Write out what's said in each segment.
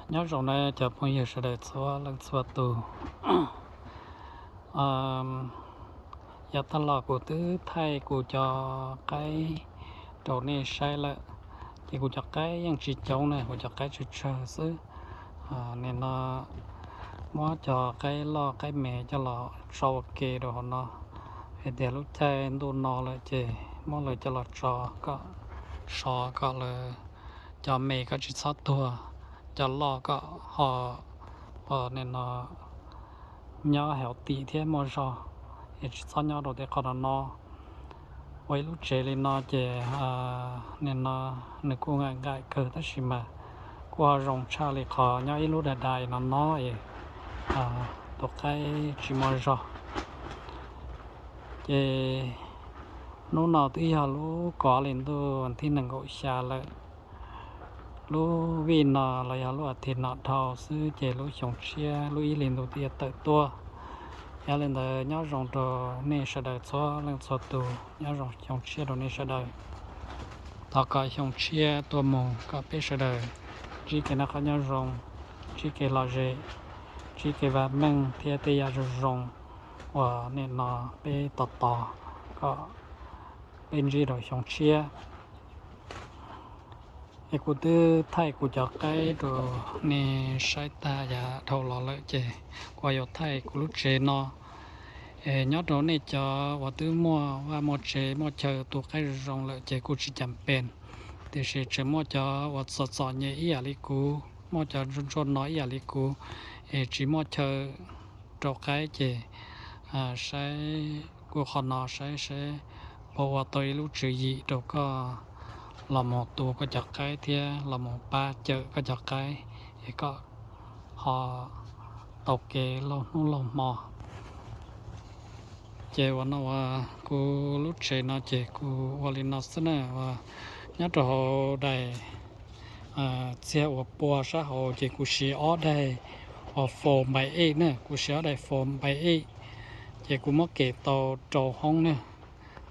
Nyob zoo na cov phooj ywg sawv daws txhua leej txhua tus. Yav tag los kuv twb thaij kuv cov qaib rau nej saib lawm, ces kuv cov qaib yeej tsis coob na, kuv cov qaib tsawg tsawg xwb. Nim no muab cov qaib loj qaib me coj los tso ua ke rau hauv no, hais tias lub caij ntuj no lawm ces muab lawv coj los tso kom sov kom lawv, cov me kom tsis txhob tuag, cov loj kom ho nim no nyob healthy thiab muaj zog, es tsis txhob nyob rau tej qhov no no. Ua ib lub tsev li no ces nim no nws kuj nqaim nqaim kawg tab sis mas kuj ho zoo tshaj li qhov nyob ib lub dav dav no no es tus qaib tsis muaj zog. Ces hnub no twb yog lub kaum li ntuj thib nees nkaum xya lawm. Lub vij no los yog lub as thiv no dhau xwb ces lub xyoo tshiab lub ib hlis ntuj twb yuav tawm tuaj. Yog li ntawd nyob zoo rau nej sawv daws txhua leej txhua tus, nyob zoo xyoo tshiab rau nej sawv daws. Thov kom xyoo tshiab tuaj mus kom peb sawv daws ntsib kev noj qab nyob zoo, ntsib kev lom zem, ntsib kev vam meej thiab tej yam zoo zoo uas nim no peb tos tos kom peb ntsib rau xyoo tshiab. Es kuv twb thaij kuv cov qaib rau nej saib tag yav dhau los lawm ces kuv yuav thaij kuv lub tsev no. Es nyob rau nej cov uas twb muaj vaj muaj tsev muaj chaw tu qaib zoo zoo lawm ces kuj tsis cas pes, tiam sis tseem muaj cov uas txom txom nyem ib yam li kuv, muaj cov ntsuag ntsuag no ib yam li kuv, es tsis muaj chaw rau qaib ces saib kuv qhov no saib saib puas ua tau ib lub tswv yim rau koj los mus tu koj cov qaib thiab los mus pab cawm koj cov qaib es kom ho tau kev laug hnub laug hmo. Ces uas no uas kuv lub tsev no ces kuv ua li no xwb na, uas nyob rau hauv daim txiag uas pua sab hauv ces kuv siv ob daim uas four by eight na, kuv siv ob daim four by eight, ces kuv muab kem tau rau hoob na.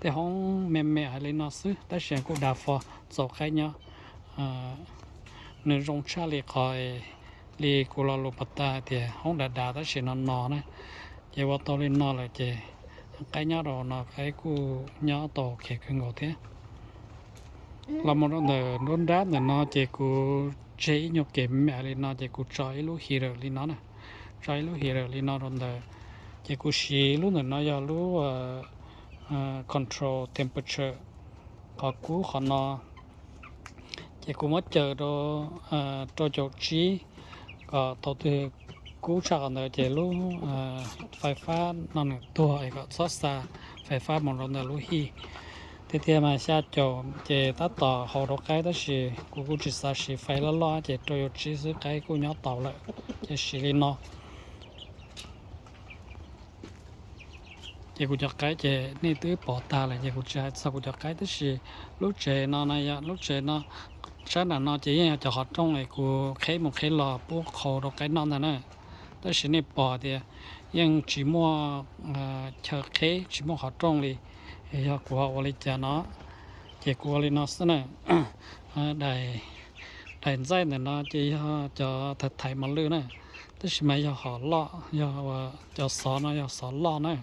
Tej hoob me me hais li no xwb tab sis kuj dav fo txaus qaib nyob. Nws zoo tshaj li qhov li kuv lo lus pas tas hais tias hoob dav dav tab sis no no na. Ces ua tau li no lawm ces qaib nyob rau no qaib kuj nyob tau khiav kawg nkaus thiab. Los mus rau ntawm nruab nrab ntawm no ces kuv tseg ib nyuag kem me me li no ces kuv tso ib lub heater li no na, tso ib lub heater li no rau ntawd. Ces kuv siv lub ntawm no yog lub control temperature, qhov kub qhov no. Ces kuv muab caws rau rau caum tsib, kom thaum twg kub tshaj qhov ntawd ces lub fais fab no nws tuag es kom txhob xa fais fab mus rau ntawm lub hij. Tiag tiag mas xya caum ces tab tom haus rau qaib tab sis kuv kuj tsis xav siv fais loj loj ces rau caum tsib xwb qaib kuj nyob tau lawm, ces siv li no. Ces kuv cov qaib ces nej twb pom tag lawm ces kuv tsis hais txog kuv cov qaib tab sis lub tsev no na yog lub tsev no, sab nram no ces yeej yog cov qhov rooj es kuv qheb mus qheb los pub qhau rau qaib noj ntag na. Tab sis nej pom tias yeej tsis muaj chaw qheb tsis muaj qhov rooj li, yog kuv ho ua li cas no, ces kuv ua li no xwb na. Daim ntxaij ntawm no ces yog cov thaiv thaiv mos lwj na, tab sis mas yog hom loj, yog cov xov no yog xov loj na,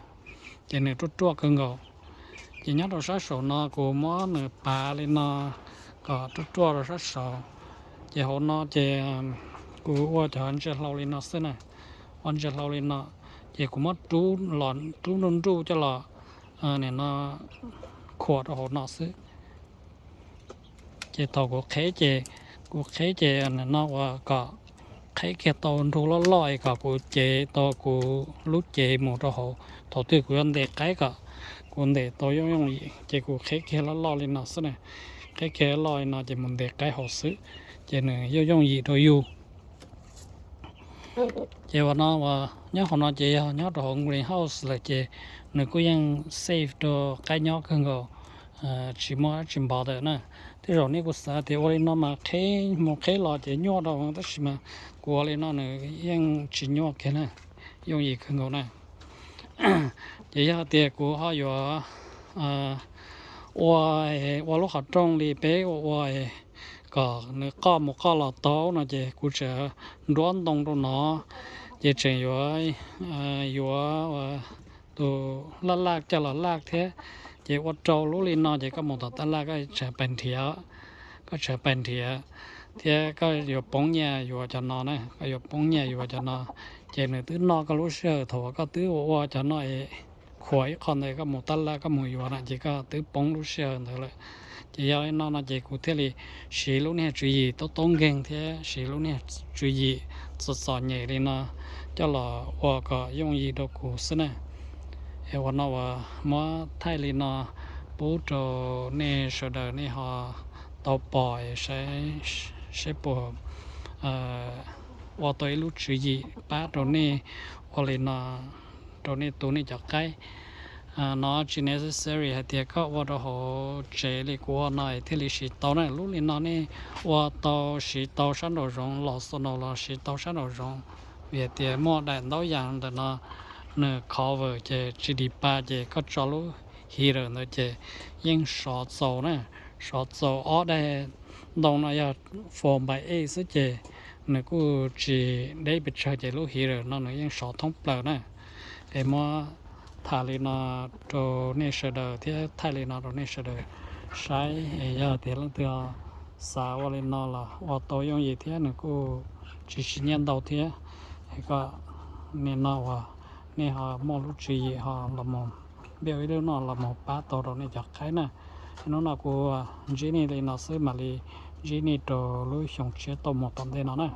ces nws ruaj ruaj kawg nkaus. Ces nyob rau sab saum no kuv muab nws pav li no kom ruaj ruaj rau sab saud. Ces hauv no ces kuv ua cov ntsia hlau li no xwb na, ua ntsia hlau li no, ces kuv muab rub los rub nruj nruj coj los nim no khuam rau hauv no xwb. Ces thaum kuv qheb ces, kuv qheb ces nim no uas kom qheb kiag tau nrug loj loj es kom kuv cev tau kuv lub cev mus rau hauv. Thaum twg kuv yuav ntes qaib kom kuv ntes tau yooj yooj yim ces kuv qheb kiag loj loj li no xwb na. Qheb kiag loj li no ces mus ntes qaib hauv xwb, ces nws yooj yooj yim rau yus. Ces uas no uas nyob hauv no ces yog nyob rau hauv greenhouse lawm ces nws kuj yeej safe rau qaib nyob kawg nkaus, tsis muaj dab tsi bother na. Tej zaum nej kuj xav tias ua li no mas qheb mus qheb los ces nyuaj rau, tab sis mas kuv ua li no nws yeej tsis nyuaj kiag na, yooj yim kawg nkaus na. Ces yog tias kuv ho yuav ua, ua lub qhov rooj li peb ua ua kom nws qoj mus qoj los tau no ces kuv tseem nruab ntoo rau no, ces tseem yuav, yuav tus laj laj coj los laj thiab. Ces ua rau lub li no ces koj mus tom tab laj koj tseem pais nrhiav, koj tseem pais nrhiav thiab koj yuav poob nyiaj yuav cov no na, koj yuav poob nyiaj yuav cov no. Ces nws twb noj koj lub sij hawm thaum uas koj twb ua ua cov no es khuam ib qho ntawd koj mus tab laj koj mus yuav na ces koj twb poob lub sij hawm ntawd lawm. Ces yog li no no ces kuv thiaj li siv lub niag tswv yim toob toob nkeeg thiab siv lub niag tswv yim txom txom nyem li no coj los ua kom yooj yim rau kuv xwb na. Es ua no uas muab thaij li no pub rau nej sawv daws nej ho tau pom es saib, saib puas ua tau ib lub tswv yim pab rau nej ua li no rau nej tu nej cov qaib. No tsis necessary hais tias koj ua rau hauv tsev li kuv ua no es thiaj li siv tau na. Lub li no nej ua tau siv tau sab nraum zoov, los xo no los siv tau sab nraum zoov, vim hais tias muaj daim ntaub yas ntawm no nws cover ces tsis dim pa ces koj tso lub heater ntawd ces yeej sov txaus na, sov txaus. Ob daim ntoo no yog four by eight xwb ces nws kuj tsis deb pes tsawg ces lub heater no nws yeej sov thoob plaws na. Es muab tham li no rau nej sawv daws thiab thaij li no rau nej sawv daws saib es yog tias leej twg xav ua li no los ua tau yooj yim thiab nws kuj tsis siv nyiaj ntau thiab. Es kom nej no uas nej ho muaj lub tswv yim ho los mus build ib lub no los mus pab tau rau nej cov qaib na. Hnub no kuv ntsib nej li no xwb mam li ntsib nej rau lub xyoo tshiab tuaj mus tom ntej no na.